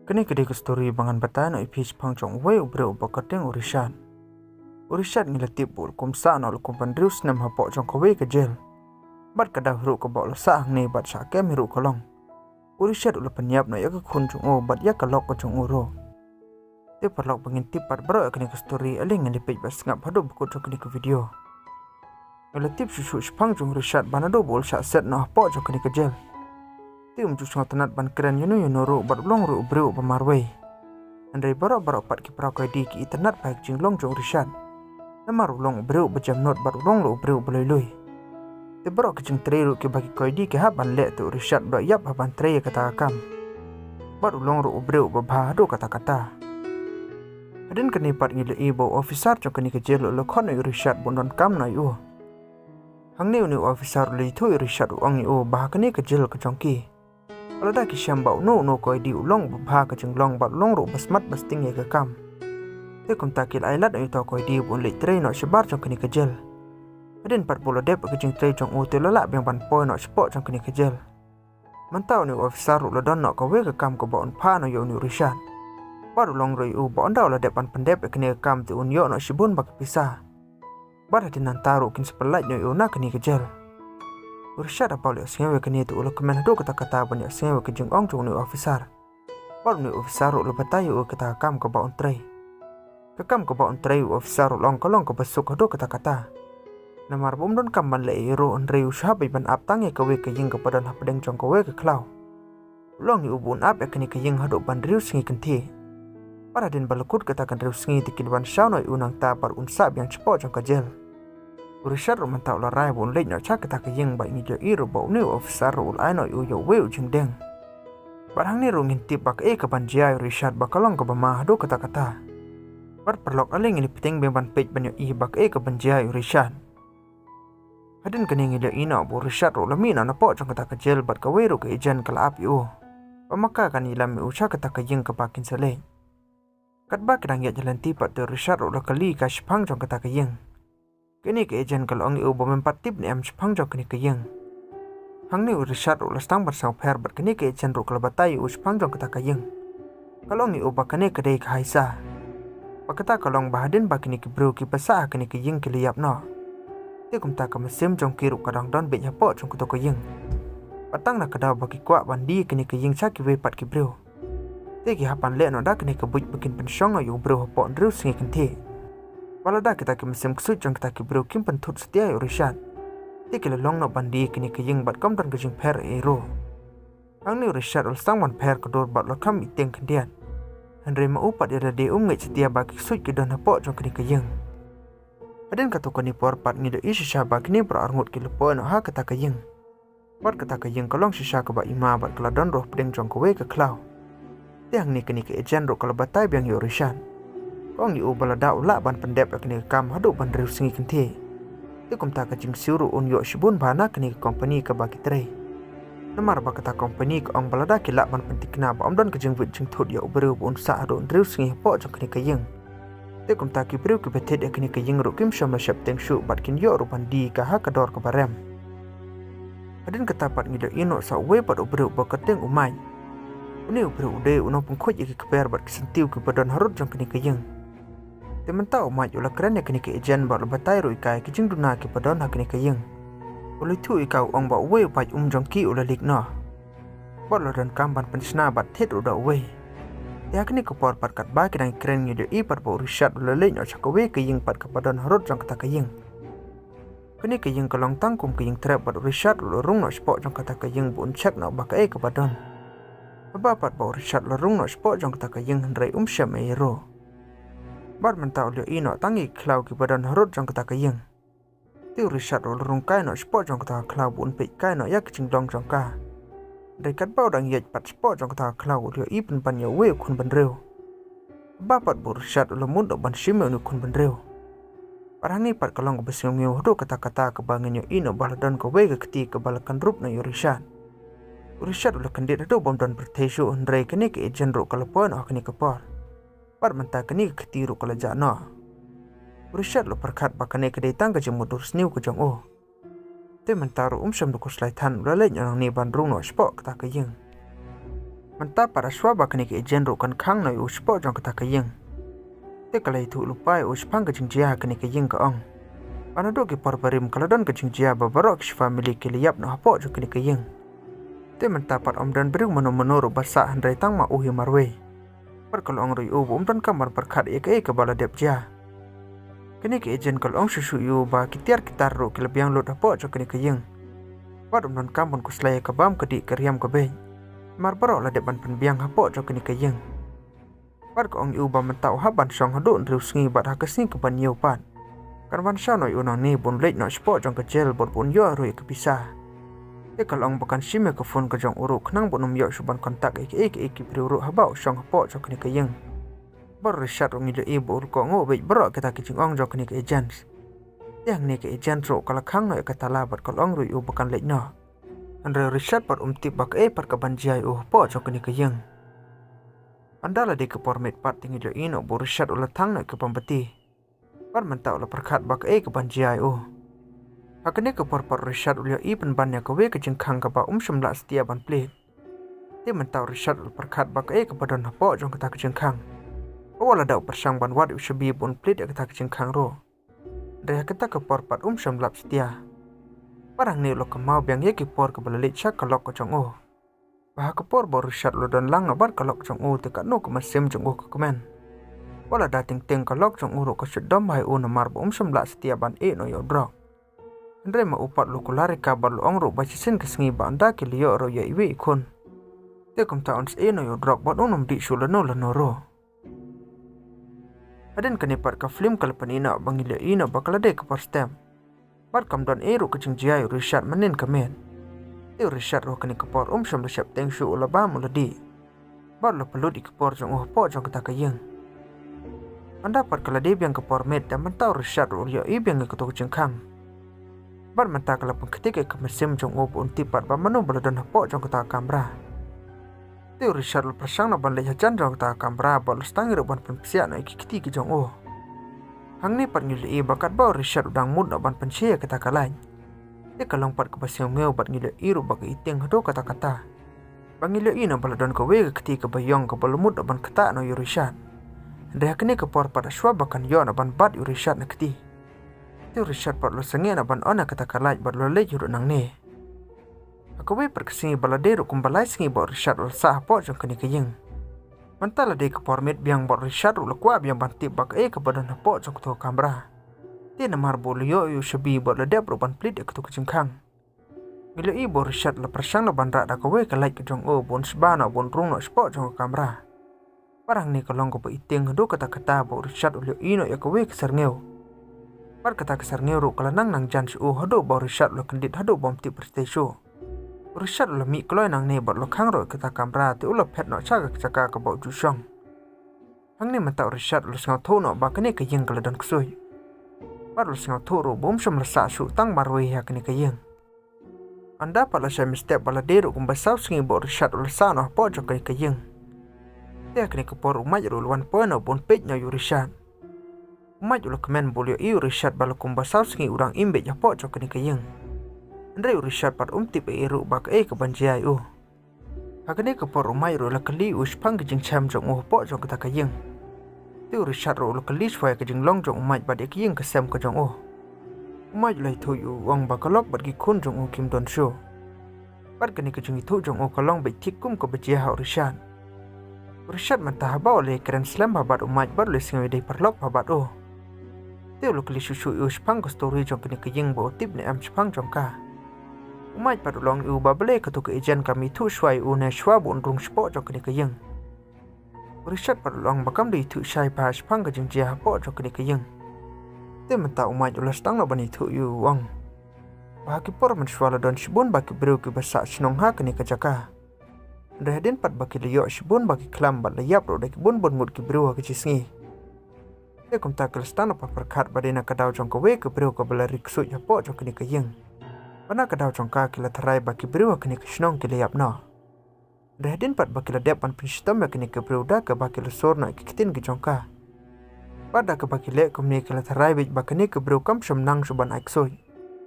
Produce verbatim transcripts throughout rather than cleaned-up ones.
Kane ka dei ka story ba ngan batai noh ïa phi shaphang jong uwei u briew uba kyrteng u Richard. U Richard ngi la tip ba u la kum sah noh la kum hynriew snem hapoh jong kawei ka jel. Bad ka daw hi ruh kaba u la sah hangne bad shah kem hi ruh ka long, u Richard u la pynïap noh ïa ka khun jong u bad ïa ka lok ka jong u ruh. Te paralok, ba ngin tip pat baroh ïa kane ka story, ale ngin ïa peit bad sngap haduh ba kut jong kane ka video. Ngi la tip shuh shuh shaphang jong u Richard ba naduh ba u la shah set noh hapoh jong kane ka jel, te um ju sngewtynnat ban kren ïano ïano ruh bad u long ruh u briew uba marwei. Hynrei baroh baroh pat ki para koidi ki itynnat bha ïa ka jinglong jong u Richard, namar u long u briew uba jemnud bad u long ruh u briew uba lui lui. Te baroh ki jingtrei ruh kiba ki koidi ki hap ban leh, te u Richard u da ïap hap ban trei ïa kata ka kam. Bad u long ruh u briew uba bha haduh katta katta. Hadien kane pat ngi la ïohi ba u officer jong kane ka jel u la khot noh ïa u Richard ba un donkam noh ïa u. Hangne une u officer u la ïathuh ïa u Richard, u ong ïa u ba ha kane ka jel ka jong ki, lada ki shem ba uno uno koidi u long uba bha ka jinglong bad u long ruh uba smat ba sting ïa ka kam, te kumta ki la ai lad noh ïa uta u koidi ba un leit trei noh shabar jong kane ka jel. Hadien pat ba u la dep ïa ka jingtrei jong u, te u la lah biang ban poi noh shapoh jong kane ka jel. Mynta une u officer ruh u la don noh kawei ka kam kaba un phah noh ïa une u Richard. Bad u long ruh ïa u ba ynda u la dep ban pyndep ïa kane ka kam, te un ïoh noh shibun bha ka pisa. Bad hadien nangta ruh kin sa pyllait noh ïa u na kane ka jel. U Richard haba u la ïohsngew ïa kane, te u la kmen haduh katta katta ban ïohsngew ïa ka jingong jong une u officer. Bad une u officer ruh u la batai ïa u ïa kata ka kam kaba un trei. Ka kam kaba un trei, u officer u la ong, ka long kaba suk haduh katta katta, namar ba um donkam ban leh ei ei ruh, hynrei u shu hap beit ban ap tang ïa kawei ka ïing kaba don hapdeng jong kawei ka khlaw. U la ong ïa u ba un ap ïa kane ka ïing haduh ba hynriew sngi kynthih. Bad hadien ba la kut kata ka hynriew sngi, te kin wan shaw noh ïa u nangta bad un sah biang shapoh jong ka jel. U Richard ruh mynta u la rai ba un leit noh sha kata ka ïing, bad ngi la ïohi ruh ba une u officer ruh u la ai noh ïa u ïa uwei u jingdeng. Bad hangne ruh ngin tip ba kaei kaban jia ïa u Richard ba ka long kaba ma haduh katta katta. Bad paralok, ale ngin ïa pyrshang biang ban peit ban ïohi ba kaei kaban jia ïa u Richard. Hadien kane ngi la ïohi noh ba u Richard ruh u la mih noh napoh jong kata ka jel bad kawei ruh ka agent ka la ap ïa u ba ma ka kan ïalam ïa u sha kata ka ïing kaba kin sa leit. Katba ki dang ïaid lynti pat, te u Richard ruh u la kylli ïa ka shaphang jong kata ka ïing. Kane ka agent ka la ong ïa u ba mem pat tip ne em shaphang jong kane ka ïing. Hangne u Richard ruh u la sdang ban sngewpher bad kane ka agent ruh ka la batai ïa u shaphang jong kata ka ïing. Ka la ong ïa u ba kane ka dei ka haisa. Ba kata ka long ba hadien ba kine ki briew kiba sah ha kane ka ïing ki la ïap noh, te kumta ka mynsiem jong ki ruh ka dang don beit hapoh jong kato ka ïing. Bad tang na ka daw ba ki kwah ban die kane ka ïing sha kiwei pat ki briew, te ki hap ban leh noh da kane ka buit ba kin pynshong noh ïa u briew hapoh hynriew sngi kynthih. Bad lada kita ki mynsiem ksuid jong kita ki briew kim pynthut satia ïa u Richard, te ki la long noh ban die kane ka ïing bad kam don ka jingpher ei ei ruh. Hangne u Richard u la sdang ban pher ka dur bad u la kham ïa tieng khyndiat. Hynrei ma u pat ïa lade um ngeit satia ba ki ksuid ki don hapoh jong kane ka ïing. Hadien kato kane por pat ngi la ïohi shisha ba kine baroh arngut ki la poi noh ha kata ka ïing. Bad kata ka ïing ka long shisha kaba ima bad ka la don ruh hapdeng jong kawei ka khlaw. Te hangne kane ka agent ruh ka la batai biang ïa u Richard. Ka ong ïa u ba lada u lah ban pyndep ïa kane ka kam haduh ba hynriew sngi kynthih, te kumta ka jingsiew ruh un ïoh shibun bha na kane ka company kaba ki trei. Namar ba kata ka company ka ong ba lada ki lah ban pynthikna ba ym don ka jingwit jingthut ïa u briew ba un sah haduh hynriew sngi hapoh jong kane ka ïing, te kumta ki briew kiba thied ïa kane ka ïing ruh kim shym la sheptieng shuh bad kin ïoh ruh ban die ïa ka ha ka dor kaba rem. Hadien kata pat ngi la ïohi noh sa uwei pat u briew uba kyrteng u Mike. Une u briew u dei u nongpynkhuid ïa ki kper bad ki syntiew kiba don harud jong kane ka ïing. Te mynta u Mike u la kren ïa kane ka agent bad u la batai ruh ïa ka ïa ki jingduna kiba don ha kane ka ïing. U la ïathuh ïa ka, u ong ba uwei u paid um jong ki u la leak noh bad u la donkam ban pynshna bad thied ruh da uwei. Te ha kane ka por pat katba ki dang kren ngi la ïohi pat ba u Richard u la leit noh sha kawei ka ïing pat kaba don harud jong kata ka ïing. Kane ka ïing ka long tang kum ka ïing trep bad u Richard u la rung noh shapoh jong kata ka ïing ba un check noh ba kaei kaba don. Haba pat ba u Richard u la rung noh shapoh jong kata ka ïing hynrei um shem ei ei ruh. Bad mynta u la ïohi noh tang ïa ki khlaw kiba don harud jong kata ka ïing. Te u Richard u la rung kai noh shapoh jong kata ka khlaw ba un peit kai noh ïa ka jinglong jong ka. Hynrei katba u dang ïaid pat shapoh jong kata ka khlaw u la ïohi pynban ïa uwei u khun bynriew. Haba pat ba u Richard u la mut noh ban shim ïa une u khun bynriew. Bad hangne pat ka long kaba sngewnguh haduh katta katta kaba ngin ïohi noh ba la don kawei ka kti kaba la kynrup noh ïa u Richard. U Richard u la kyndit haduh bym don pyrthei shuh hynrei kane ka agent ruh ka la poi noh ha kane ka por. Bad mynta kane ka kti ruh ka la jah noh. U Richard u la pyrkhat ba kane ka dei tang ka jingmut dur sniew ka jong u. Te mynta ruh um shym da khuslai than, u la leit noh nangne ban rung noh shapoh kata ka ïing. Mynta pat hashwa ba kane ka agent ruh kan khang noh ïa u shapoh jong kata ka ïing. Te ka la ïathuh lypa ïa u shaphang ka jingjia ha kane ka ïing, ka ong ba naduh ki por barim ka la don ka jingjia ba baroh ki family ki la ïap noh hapoh jong kane ka ïing. Te mynta pat ym don briew mano mano ruh ba sah, hynrei tang ma u hi marwei. Bad ka la ong ruh ïa u ba um donkam ban pyrkhat ïa kaei kaba la dep jia. Kane ka agent ka la ong shuh shuh ïa u ba ki tiar ki tar ruh ki la biang lut hapoh jong kane ka ïing. Bad um donkam ban khuslai ïa ka bam ka dih ka riam ka beit, namar baroh la dep ban pynbiang hapoh jong kane ka ïing. Bad ka ong ïa u ba mynta u hap ban shong haduh hynriew sngi, bad ha ka sngi kaba hynñiew pat kan wan shaw noh ïa u nangne ba un leit noh shapoh jong ka jel bad ba un ïoh ruh ïa ka pisa. Te ka la ong ba kan shim ïa ka phone ka jong u ruh khnang ba un ym ïoh shuh ban contact ïa kiei kiei ki briew ruh haba u shong hapoh jong kane ka ïing. Bad u Richard ruh ngi la ïohi ba u la kohnguh beit baroh kita ki jingong jong kane ka agent. Te hangne ka agent ruh ka la khang noh ïa ka tala bad ka la ong ruh ïa u ba kan leit noh. Hynrei u Richard pat um tip ba kaei pat kaban jia ïa u hapoh jong kane ka ïing. Ynda la dei ka por miet pat te ngi la ïohi noh ba u Richard u la thang noh ïa ka mombati. Bad mynta u la pyrkhat ba kaei kaban jia ïa u. Ha kane ka por pat u Richard u la ïohi pynban ïa kawei ka jingkhang kaba um shym lah satia ban plied. Te mynta u Richard u la pyrkhat ba kaei kaba don hapoh jong kata ka jingkhang. Wat la da u pyrshang ban wad ïa u shabi ba un plied ïa kata ka jingkhang ruh, hynrei ha kata ka por pat um shym lap satia. Bad hangne u la kynmaw biang ïa ki por kaba la leit sha ka lok ka jong u, ba ha ka por ba u Richard u la don lang noh bad ka lok jong u te katno ka mynsiem jong u ka kmen. Wat la da teng teng ka lok jong u ruh ka shu dom bha ïa u namar ba um shym lah satia ban ïeh noh ïa u drok. Hynrei ma u pat u la kular ïa ka bad u la ong ruh ba shisien ka sngi ba ynda ki la ïoh ruh ïa iwei i khun, te kumta un sa ïeh noh ïa u drok bad un ym dih shuh lano lano ruh. Hadien kane pat ka film ka la pyni noh ba ngi la ïohi noh ba ka la dei ka por step. Bad kam don ei ruh ka jingjia ïa u Richard mynnin ka miet. Te u Richard ruh ha kane ka por um shym la sheptieng shuh, u la bam u la dih. Bad u la pynlut ïa ka por jong u hapoh jong kata ka ïing. Ynda pat ka la dei biang ka por miet te mynta u Richard ruh u la ïohi biang ïa kato ka jingkhang. Bad mynta ka la pynkhiah ïa ka mynsiem jong u ba un tip pat ba mano ba la don hapoh jong kata ka kamra. Te u Richard u la pyrshang noh ban leit hajan jong kata ka kamra bad u la sdang ruh ban pynpsiah noh ïa ki kti ki jong u. Hangne pat ngi la ïohi ba katba u Richard u dang mut noh ban pynshai ïa kata ka light, te ka long pat kaba sngew ngew bad ngi la ïohi ruh ba ka itieng haduh katta katta. Ba ngi la ïohi noh ba la don kawei ka kti kaba ïong kaba la mut noh ban ktah noh ïa u Richard. Hynrei ha kane ka por pat hashwa ba kan ïoh noh ban bat ïa u Richard na kti, te u Richard pat u la sangeh noh ban on ïa kata ka light bad u la leit ruh nangne. Ha kawei pat ka sngi ba la dei ruh kumba lai sngi ba u Richard u la sah hapoh jong kane ka ïing. Mynta la dei ka por miet biang bad u Richard ruh u la kwah biang ban tip ba kaei kaba don hapoh jong kato ka kamra. Te namar ba u la ïoh ïa u shabi bad u la dep ruh ban plied ïa kato ka jingkhang, ngi la ïohi ba u Richard u la pyrshang noh ban rah da kawei ka light ka jong u ba un shba noh ba un rung noh shapoh jong ka kamra. Bad hangne ka long kaba itieng haduh katta katta ba u Richard u la ïohi noh ïa kawei ka syrngiew. Bad kata ka syrngiew ruh ka la nang nang jan sha u haduh ba u Richard u la kyndit haduh ba um tip pyrthei shuh. U Richard u la mih kloi nangne bad u la khang ruh ïa kata ka kamra te u la phet noh sha ka jaka kaba u ju shong. Hangne mynta u Richard u la sngewthuh noh ba kane ka ïing ka la don ksuid. Bad u la sngewthuh ruh ba um shym la sah shuh tang marwei ha kane ka ïing. Ynda pat la shai mynstep ba la dei ruh kumba saw sngi ba u Richard u la sah noh hapoh jong kane ka ïing. Te ha kane ka por u Mike ruh u la wan poi noh ba un peit noh ïa u Richard. U Mike u la kmen ba u la ïohi u Richard ba la kumba saw sngi u dang im beit hapoh jong kane ka ïing. Hynrei u Richard pat um tip ei ei ruh ba kaei kaban jia ïa u. Ha kane ka por u Mike ruh u la kylli ïa u shaphang ka jingchem jong u hapoh jong kata ka ïing. Te u Richard ruh u la kylli shuwa ïa ka jinglong jong u Mike bad ïa ka ïing ka sem ka jong u. U Mike u la ïathuh ïa u, u ong ba ka lok bad ki khun jong u kim don shuh. Bad kane ka jingïathuh jong u ka long beit thik kum kaba jia ha u Richard. U Richard mynta haba u la ïakren slem bha bad u Mike bad u la sngew ïadei paralok bha bad u. Te u la kylli shuh shuh ïa u shaphang ka story jong kane ka ïing ba u tip ne em shaphang jong ka. U Mike pat u la ong ïa u ba balei kato ka agent kam ïathuh shuwa ïa u ne shuwa ba un rung shapoh jong kane ka ïing. U Richard pat u la ong ba kam da ïathuh shai bha shaphang ka jingjia hapoh jong kane ka ïing. Te mynta u Mike u la sdang noh ban ïathuh ïa u, u ong ba ha ki por mynshuwa la don shibun bha ki briew kiba sah shnong ha kane ka jaka. Hynrei hadien pat ba ki la ïoh shibun bha ki khlam bad la ïap ruh da ki bun bun ngut ki briew ha ka shi sngi. Te kumta ki la sdang noh ban pyrkhat ba dei na ka daw jong kawei ka briew kaba la ri ksuid hapoh jong kane ka ïing. Bad na ka daw jong ka ki la tharai ba ki briew ha kane ka shnong ki la ïap noh. Hynrei hadien pat ba ki la dep ban pynshitom ïa kane ka briew da kaba ki la sur noh ïa ki ktien ki jong ka. Bad da kaba ki leh kumne ki la tharai beit ba kane ka briew kam shym nang shuh ban ai ksuid.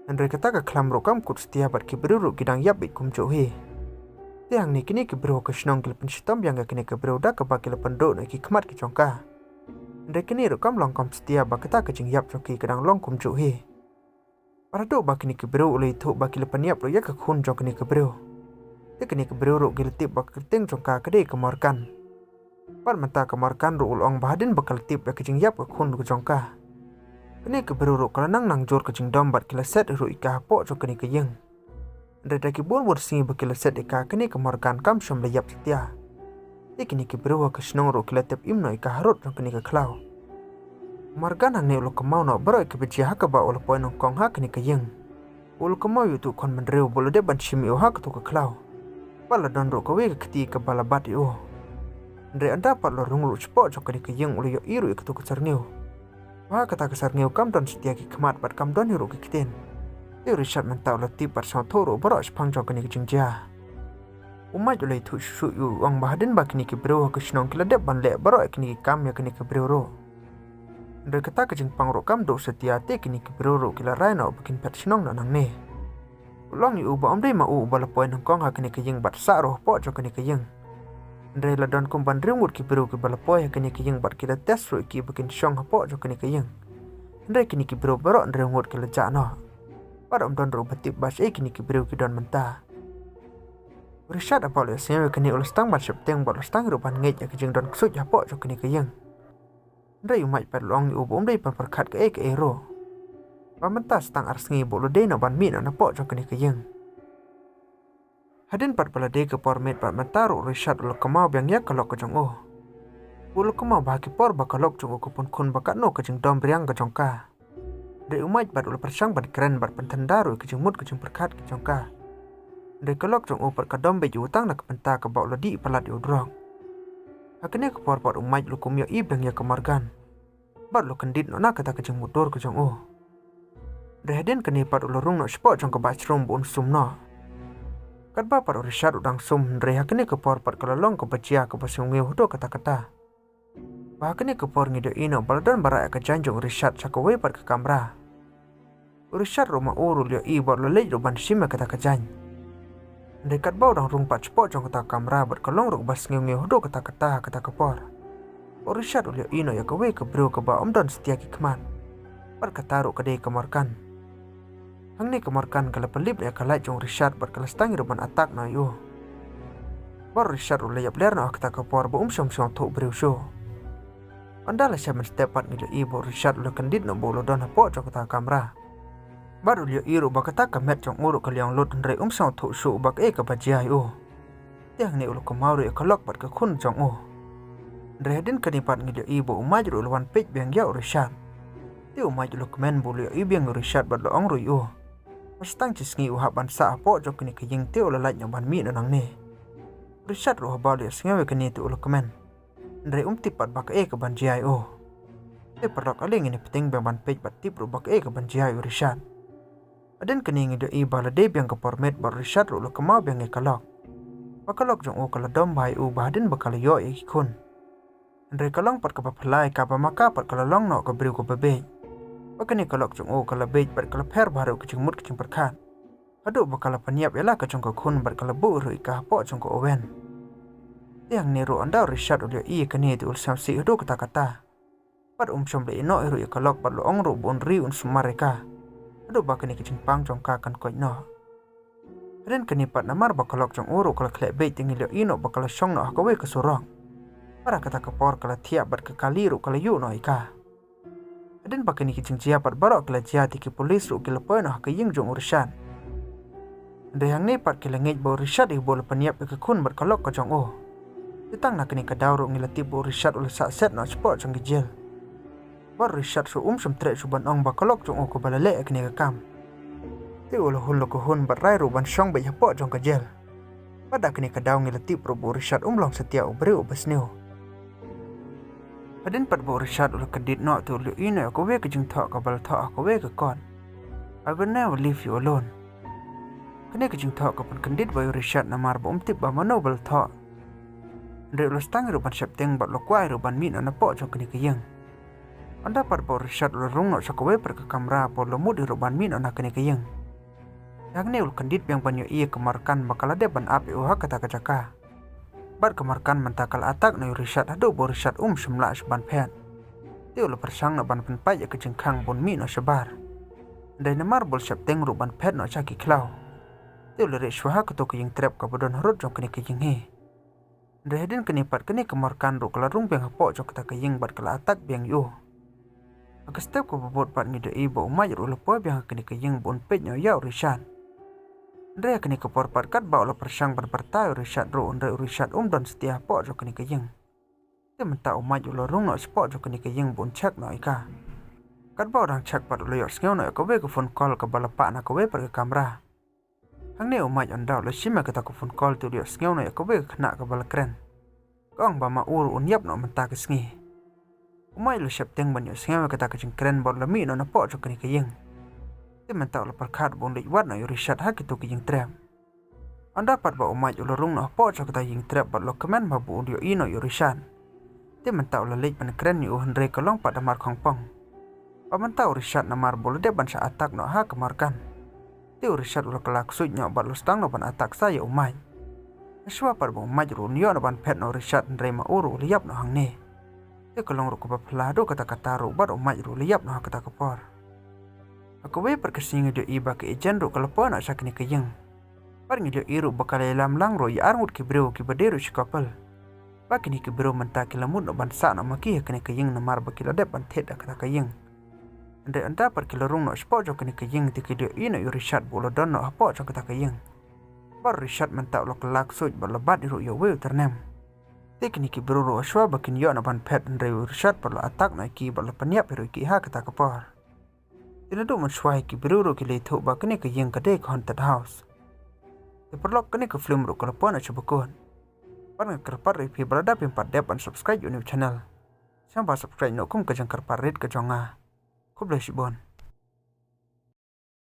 Hynrei kata ka khlam ruh kam kut satia bad ki briew ruh ki dang ïap beit kumjuh hi. Te hangne kine ki briew ha ka shnong ki la pynshitom biang ïa kane ka briew da kaba ki la pynduh noh ïa ki khmat ki jong ka. Hynrei kane ruh kam long kumstia ba kata ka jingïap jong ki ka dang long kumjuh hi. Bad haduh ba kine ki briew u la ïathuh ba ki la pynïap ruh ïa ka khun jong kane ka briew. Te kane ka briew ruh ki la tip ba ka kyrteng jong ka ka dei ka Morgan. Bad mynta ka Morgan ruh u la ong ba hadien ba ka la tip ïa ka jingïap ka khun ka jong ka, kane ka briew ruh ka la nang nang jur ka jingdom bad ki la set ruh ïa ka hapoh jong kane ka ïing. Hynrei da ki bun bun sngi ba ki la set ïa ka, kane ka Morgan kam shym la ïap satia. Te kine ki briew ha ka shnong ruh ki la tep im noh ïa ka harud jong kane ka khlaw. Morgan hangne u la kynmaw noh baroh ïa kaba jia ha kaba u la poi nyngkong ha kane ka ïing. U la kynmaw ïa uto u khun bynriew ba u la dep ban shim ïa u ha kato ka khlaw. Bad la don ruh kawei ka kti kaba la bat ïa u. Hynrei ynda pat u la rung ruh shapoh jong kane ka ïing u la ïohi ruh ïa kato ka syrngiew. Ba ha kata ka syrngiew kam don satia ki khmat bad kam don hi ruh ki ktien. Te u Richard mynta u la tip bad sngewthuh ruh baroh shaphang jong kane ka jingjia. U Mike u la ïathuh shuh shuh ïa u, u ong ba hadien ba kine ki briew ha ka shnong ki la dep ban leh baroh ïa kine ki kam ïa kane ka briew ruh. Hynrei kata ka jingpang ruh kam duh satia, te kine ki briew ruh ki la rai noh ba kin phet shnong noh nangne. U la ong ïa u ba ym dei ma u uba la poi nyngkong ha kane ka ïing bad sah ruh hapoh jong kane ka ïing. Hynrei la don kumba hynriew ngut ki briew kiba la poi ha kane ka ïing bad ki la test ruh ïa ki ba kin shong hapoh jong kane ka ïing. Hynrei kine ki briew baroh hynriew ngut ki la jah noh. Bad ym don ruh ba tip ba shaei kine ki briew ki don mynta. U Richard haba u la ïohsngew ïa kane u la sdang ban sheptieng bad u la sdang ruh ban ngeit ïa ka jingdon ksuid hapoh jong kane ka ïing. Hynrei u Mike pat u la ong ïa u ba um dei ban pyrkhat kaei kaei ruh. Ba mynta sdang ar sngi ba u la dei noh ban mih noh napoh jong kane ka ïing. Hadien pat ba la dei ka por miet bad mynta ruh u Richard u la kynmaw biang ïa ka lok ka jong u. U la kynmaw ba ha ki por ba ka lok jong u ka pynkhun ba katno ka jingdom briang ka jong ka. Hynrei u Mike pat u la pyrshang ban kren bad pynthynda ruh ïa ka jingmut ka jingpyrkhat ka jong ka. Hynrei ka lok jong u pat ka dom beit ïa u tang na ka bynta kaba u la dih palat ïa u drok. Ha kane ka por pat u Mike u la kum ïohi biang ïa ka Morgan. Bad u la kyndit noh na kata ka jingmutdur ka jong u. Hynrei hadien kane pat u la rung noh shapoh jong ka bathroom ba un sum noh. Katba pat u Richard u dang sum, hynrei ha kane ka por pat ka la long kaba jia kaba sngewngew haduh katta katta. Ba ha kane ka por ngi ïohi noh ba la don ba rah ïa ka jaiñ jong u Richard sha kawei pat ka kamra. U Richard ruh ma u ruh u la ïohi bad u la leit ruh ban shim ïa kata ka jaiñ. Hynrei katba u dang rung pat shapoh jong kata ka kamra bad ka long ruh kaba sngewngew haduh katta katta ha kata ka por, u Richard u la ïohi noh ïa kawei ka briew kaba ym don satia ki khmat. Bad kata ruh ka dei ka Morgan. Hangne ka Morgan ka la pynlip noh ïa ka light jong u Richard bad ka la sdang ruh ban attack noh ïa u. Bad u Richard u la ïapler noh ha kata ka por ba um shym sngewthuh briew shuh. Ynda la shai mynstep pat ngi la ïohi ba u Richard u la kyndit noh ba u la don hapoh jong kata ka kamra. Bad u la ïohi ruh ba kata ka met jong u ruh ka la ïong lut, hynrei um sngewthuh shuh ba kaei kaba jia ïa u. Te hangne u la kynmaw ruh ïa ka lok bad ka khun jong u. Hynrei hadien kane pat ngi la ïohi ba u Mike ruh u la wan peit biang ïa u Richard. Te u Mike u la kmen ba u la ïohi biang ïa u Richard bad u la ong ruh ïa u ba sa tang shi sngi u hap ban sah hapoh jong kane ka ïing, te u la lait noh ban mih noh nangne. U Richard ruh haba u la ïohsngew ïa kane te u la kmen. Hynrei um tip pat ba kaei ka ban jia ïa u. Te paralok, ale ngin ïa pyrshang biang ban peit bad tip ruh ba kaei ka ban jia ïa u Richard. Hadien kane ngi la ïohi ba la dei biang ka por miet bad u Richard ruh u la kynmaw biang ïa ka lok. Ba ka lok jong u ka la dom bha ïa u ba hadien ba ka la ïoh ïa ki khun. Hynrei ka long pat kaba phylla ïa ka ba ma ka pat ka la long noh ka briew kaba bieit. Ba kane ka lok jong u ka la bieit bad ka la pher bha ruh ka jingmut ka jingpyrkhat. Haduh ba ka la pynïap ïa la ka jong ka khun bad ka la buh ruh ïa ka hapoh jong ka oven. Te hangne ruh ynda u Richard u la ïohi ïa kane te u la sngewsih haduh katta katta. Bad um shym la ïeh noh ruh ïa ka lok bad u la ong ruh ba un ri un sumar ïa ka. Haduh ba kane ka jingpang jong ka kan koit noh. Hadien kane pat namar ba ka lok jong u ruh ka la khleh bieit te ngi la ïohi noh ba ka la shong noh ha kawei ka surok. Bad ha kata ka por ka la thiah bad ka kali ruh ka la ïuh noh ïa ka. Hadien ba kine ki jingjia pat baroh ki la jia te ki pulit ruh ki la poi noh ha ka ïing jong u Richard. Hynrei hangne pat ki la ngeit ba u Richard hi ba u la pynïap ïa ka khun bad ka lok ka jong u. Te tang na kane ka daw ruh ngi la tip ba u Richard u la sah set noh shapoh jong ka jel. Bad u Richard shu um shym treh shuh ban ong ba ka lok jong u kaba la leh ïa kane ka kam. Te u la hun la ka hun bad rai ruh ban shong beit hapoh jong ka jel. Bad da kane ka daw ngi la tip ruh ba u Richard um long satia u briew uba sniew. Hadien pat ba u Richard u la kyndit noh te u la ïohi noh ïa kawei ka jingthoh kaba la thoh ha kawei ka kot: "I will never leave you alone." Kane ka jingthoh ka pynkyndit bha ïa u Richard namar ba um tip ba mano ba la thoh. Hynrei u la sdang ruh ban sheptieng bad u la kwah ruh ban mih noh napoh jong kane ka ïing. Ynda pat ba u Richard u la rung noh sha kawei pat ka kamra ba u la mut ruh ban mih noh na kane ka ïing. Te hangne u la kyndit biang ban ïohi ïa ka Morgan ba ka la dep ban ap ïa u ha kata ka jaka. Bad ka Morgan mynta ka la attack noh ïa u Richard haduh ba u Richard um shym lah shuh ban phet. Te u la pyrshang noh ban pynpait ïa ka jingkhang ba un mih noh shabar. Hynrei namar ba u la sheptieng ruh ban phet noh sha ki khlaw, te u la rieh shuwa ha kato ka ïing trep kaba don harud jong kane ka ïing hi. Hynrei hadien kane pat kane ka Morgan ruh ka la rung biang hapoh jong kata ka ïing bad ka la attack biang ïa u. Ha ka step kaba bud pat ngi ïohi ba u Mike ruh u la poi biang ha kane ka ïing ba un peit noh ïa u Richard. Hynrei ha kane ka por pat katba u la pyrshang ban pyrta ïa u Richard ruh, hynrei u Richard um don satia hapoh jong kane ka ïing. Te mynta u Mike u la rung noh shapoh jong kane ka ïing ba un check noh ïa ka. Katba u dang check pat u la ïohsngew noh ïa kawei ka phone call kaba la pah na kawei pat ka kamra. Hangne u Mike ynda u la shim ïa kata ka phone call te u la ïohsngew noh ïa kawei ka khynnah kaba la kren. Ka ong ba ma u ruh un ïap noh mynta ka sngi. U Mike u la sheptieng ban ïohsngew ïa kata ka jingkren bad u la mih noh napoh jong kane ka ïing. Te mynta u la pyrkhat ba un leit wad noh ïa u Richard ha kito ki ïing trep. Ynda pat ba u Mike u la rung noh hapoh jong kata ka ïing trep bad u la kmen ba un ïohi noh ïa u Richard. Te mynta u la leit ban kren ïa u hynrei ka long pat da mar khongpong. Ba mynta u Richard namar ba u la dep ban shah attack noh ha ka Morgan. Te u Richard u la kylla ksuid noh bad u la sdang noh ban attack sa ïa u Mike. Hashwa pat ba u Mike ruh un ïoh noh ban phet noh u Richard hynrei ma u ruh u la ïap noh hangne. Te ka long ruh kaba phylla haduh katta katta ruh bad u Mike ruh u la ïap noh ha kata ka por. Ha kawei pat ka sngi ngi ïohi ba ka agent ruh ka la poi noh sha kane ka ïing. Bad ngi ïohi ruh ba ka la ïalam lang ruh ïa arngut ki briew kiba dei ruh shi couple. Ba kine ki briew mynta ki la mut noh ban sah noh ma ki ha kane ka ïing namar ba ki la dep ban thied da kata ka ïing. Hynrei ynda pat ki la rung noh shapoh jong kane ka ïing te ki ïohi noh ïa u Richard ba u la don noh hapoh jong kata ka ïing. Bad u Richard mynta u la kylla ksuid bad u la bat ruh ïa uwei u tyrnem. Te kine ki briew ruh hashwa ba kin ïoh noh ban phet hynrei u Richard pat u la attack noh ïa ki bad u la pynïap ruh ïa ki ha kata ka por. Te naduh mynshuwa hi ki briew ruh ki la ïathuh ba kane ka ïing ka dei ka haunted house. Te paralok, kane ka film ruh ka la poi noh sha ba kut. Bad nga kyrpad ruh ïa phi ba lada phim pat dep ban subscribe ïa u new channel, sngewbha subscribe noh kum ka jingkyrpad rit ka jong nga. Khublei shibun.